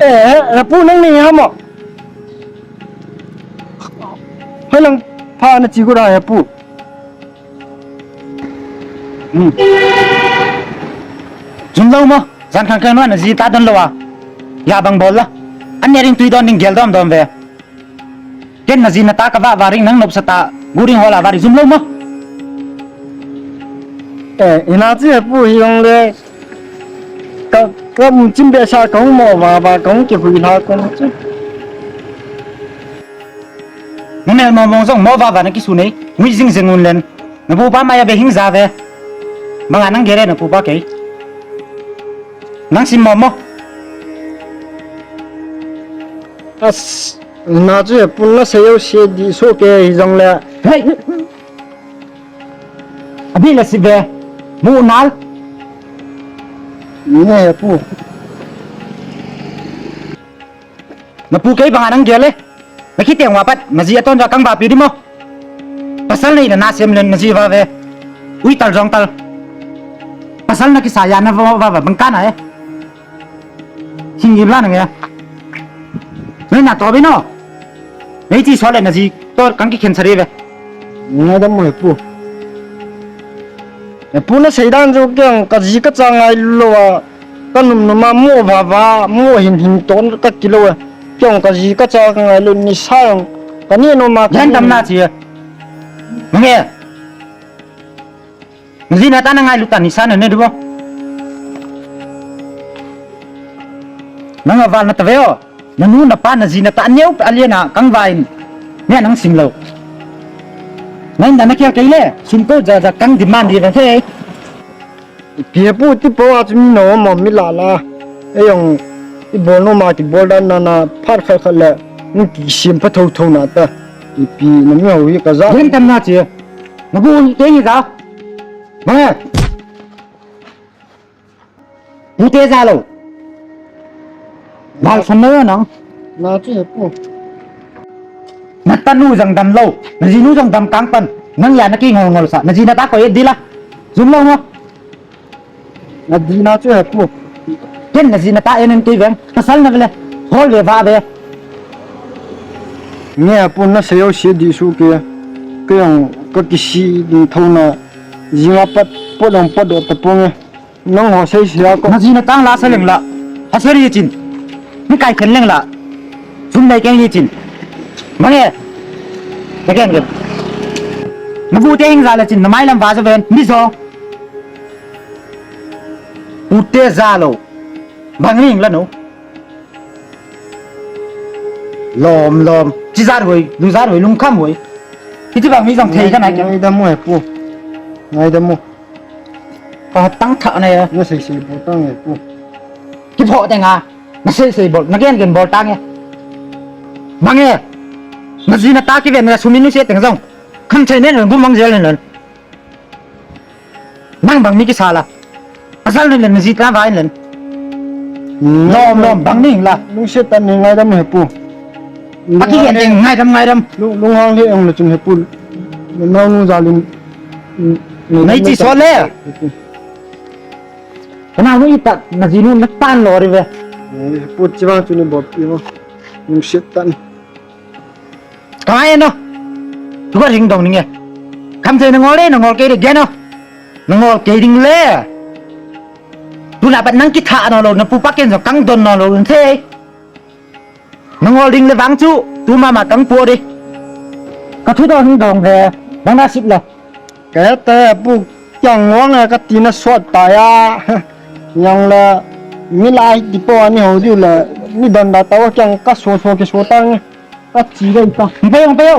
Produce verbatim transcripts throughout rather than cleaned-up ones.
Eh, eh, pu nang ni ha mo. Hoi lang pha na chi gu da he pu. Hmm. Jum lou mo, jan khang khang na ji ta don lou a. Ya bang bol la. An ne ring tui don ding gel dom dom ve. Ken na ji na ta ka va va ring nang nop sa ta. Gu ring hol a va ri jum lou mo. Eh, ina chi he pu hi ong le. Ka, ka mun chim be sa ka hung mo va va ka hung ki hui la ka hung chi. Mo mel mo mong jong mo va va na ki su nei. Ngui jing jing un len. Na pu pa ma ya be hing ja ve. Banga nang gere na pu pa kei. Nang sim mo mo. As, na chu he pu na se yo se di so ke hi jong le. Hey! Abi la si ve. Mu nal. Ni he pu. Na pu kei banga nang gel le. Na ki teng wa pat, na ji aton ja kang ba pi di mo. Pasal nei na na sem len na ji va ve. Ui tal jong tal. Pasal na ki sa ya na va va va bang ka na e. Sing gim la na nge. Nei na to bi no. Nei chi so le na ji to kang ki khen sa ri ve. Ngai dam mo he pu. He pu na sei dan jo keng ka ji ka cha ngai lo a. Ka num num a mo va va, mo hin hin ton ka kilo e. Keng ka ji ka cha ka ngai lo ni sa yong. Ka ni no ma ka Jan ni tam na chi e. Mange. Ji na ta na ngai lu ta ni sa na ne du bo. Nang a val na ta ve o. Na nu na pa na ji na ta neo a lia na kang va in. Ne nang sim lo. Nang da na kia kei le. Sum ko ja ja kang demand di ve he. Pi he pu ti po a chu mi no mo mi la la. E yong i bol no ma ki bol dan na na phat khat khat le. Ni ki sim pha tho tho na ta. I pi na mi ho hi ka ja. Len tam na chi. Na bu te ni da. Ma. Bu te ja lo. Bal san na nang. Na chu he pu. Na ta nu jang dam lo. Na ji nu jang dam kang pan. Nang ya na ki ngol ngol sa. Na ji na ta ko e di la. Jum lo mo. Na di na chu he pu. Ken na ji na ta en en ti veng. Pasal na vele. Hol ve va ve. Nge pu na se yo se di su ke. Ke yang ka ki si ding thona. Ji nga pat pot dong pot do ta pu nge. Nang ho sei sia ko. Na ji na tang la sa leng la. Ha seri chin. Ni kai khen leng la. Sum nei keng ni chin. Mange. Ke keng ke. Na bu te hing za la chin. Na mai lam va za ven. Ni zo. U te za lo. Bang ring la no. Lom lom. Chi za hoi. Lu za hoi. Lung kham hoi. Ki chi bang mi zong thei ka nai ke. Ngai da mo he pu. Ngai da mo. Ka tang tha na ya. Na sei sei bol tang e pu. Ki pho te nga. Na sei sei bol. Na gen gen bol tang e. Bang e. Na ji na ta ki ven na sumi nu se teng zong. Kham chai nen bu mang jel nen. Nang bang mi ki sa la. Asal nen na ji ta vai nen. Lom lom bang ning la. Lung se ta ni ngai da mo he pu. Aki gen teng ngai dam ngai dam. Lung lung hang he ong le chung he pu. Nau nu za lin. Nei chi so le. Kana nu i ta na ji nu na tan lo ri ve. Pu chi vang chu ni bol pi mo. Nung se tan. Ka ngai no. Tu ka ring dong ni nge. Kam se na ngol le na ngol ke de ge no. Na ngol ke ding le. Tu na pat nang ki tha no lo na pu pa ken so kang don no lo the. Nangol ding le vang chu, tu mama kang po di. Ka thu dong hing dong ve, nang na sip le. Ka he te pu kiang ngong e ka tina suat ta ya. Yang le, mi lai ti po ani ho diu le, mi don da ta wa kiang ka so so ki so tang. Ka chi dei ta. Hong pe, hong pe o.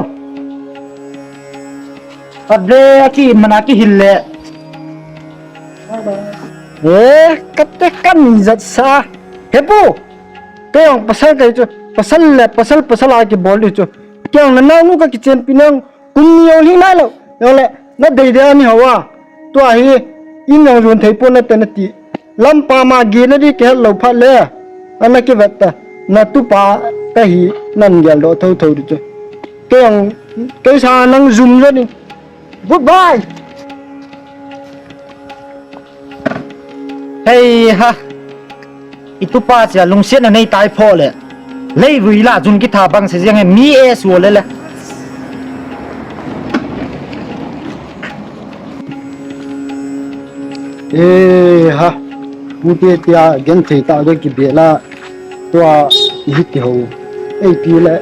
Ka ve a ki mana ki hil le. E, ka te ka mi zat sa. He pu. Kei jong pasal kei chu, pasal le, pasal, pasal a kibol di chu. Kei jong na naonu ka kichenpi nang, kum ni jong hing nai lou. Jong le, na dei dei a ni hou a. Tua hi, in jong jon thei pon nate nati. Lampa ma gena di kihet lou phat le. Ana kivet ta. Na tupa kahi nan geldoh thotho di chu. Kei jong, kei sang nang jum jo ni. Goodbye. Hei ha. Itupa chia lungsetna nei tai pho le. Leivui la jun kitha bang se jeng he mi e su le le. E ha. Mute tia gen thei ta de kibela. Tua hiti ho. Ei pi le.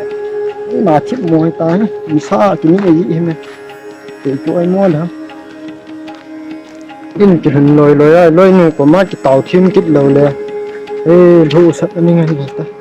Ma thip mo ta he. Mi sa ki ni ei hi me. Te ko ai mo le. In kilhun loi loi ai, loinu koma kitao thim kit lou le. Ei, lhusat ani ngai ta.